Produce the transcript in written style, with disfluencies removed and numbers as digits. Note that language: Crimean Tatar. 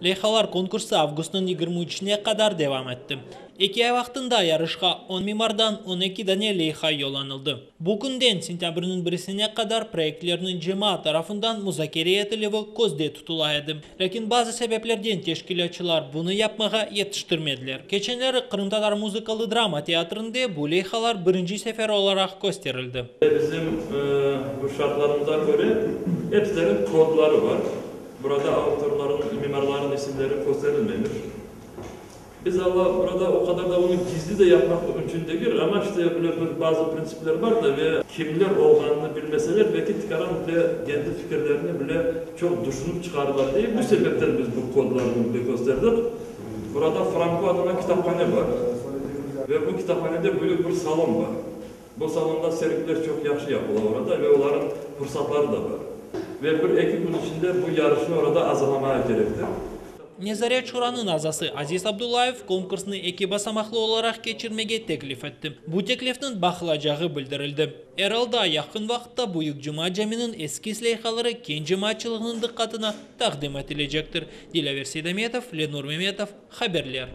Leyhalar konkursı avgustnıñ 23-ne qadar devam etti. Eki ay vaqtında yarışqa 10 mimardan 12 dane leyha yollanıldı. Bu künden sentâbrniñ birisine qadar proyektlerniñ cemaat tarafından muzakere etilüvi közde tutula edi. Lâkin bazı sebeplerden teşkilâtçılar bunı yapmağa yetiştirmediler. Keçenleri Qırımtatar muzıkalı-drama teatrinde bu leyhalar birinci sefer olaraq kösterildi. Bizim bu şartlarımıza köre epsleriniñ kodları bar. Burada avtorların, mimarların isimleri kösterilmemiş. Biz alla burada o qadar da onı gizli de yapmaq mümkün degil, amma işte böyle bir bazı printsipler bar da ve kimler olğanını bilmeseler, belki tikaran bile kendi fikirlerini bile çoq düşünip çıqarırlar diye, bu sebepten biz bu kodlarnı bile kösterdik. Burada Franko adına kitaphane bar ve bu kitaphanede büyük bir salon bar. Bu salonda sergiler çoq yahşı yapıla orada ve olarnıñ fursatları da bar. Ve bir-eki kün içinde bu yarışnı orada azırlamağa kerektir. Nezaret şuranıñ azası Aziz Abdullayev konkursnı eki basamaqlı olaraq keçirmege teklif etti. Bu teklifniñ baqılacağı bildirildi. Er alda, yaqın vaqıtta Büyük Cuma caminiñ eskiz leyhaları keñ cemaatçılığınıñ diqqatına taqdim etilecektir. Dilâver Seydametov, Lenur Memetov, haberler.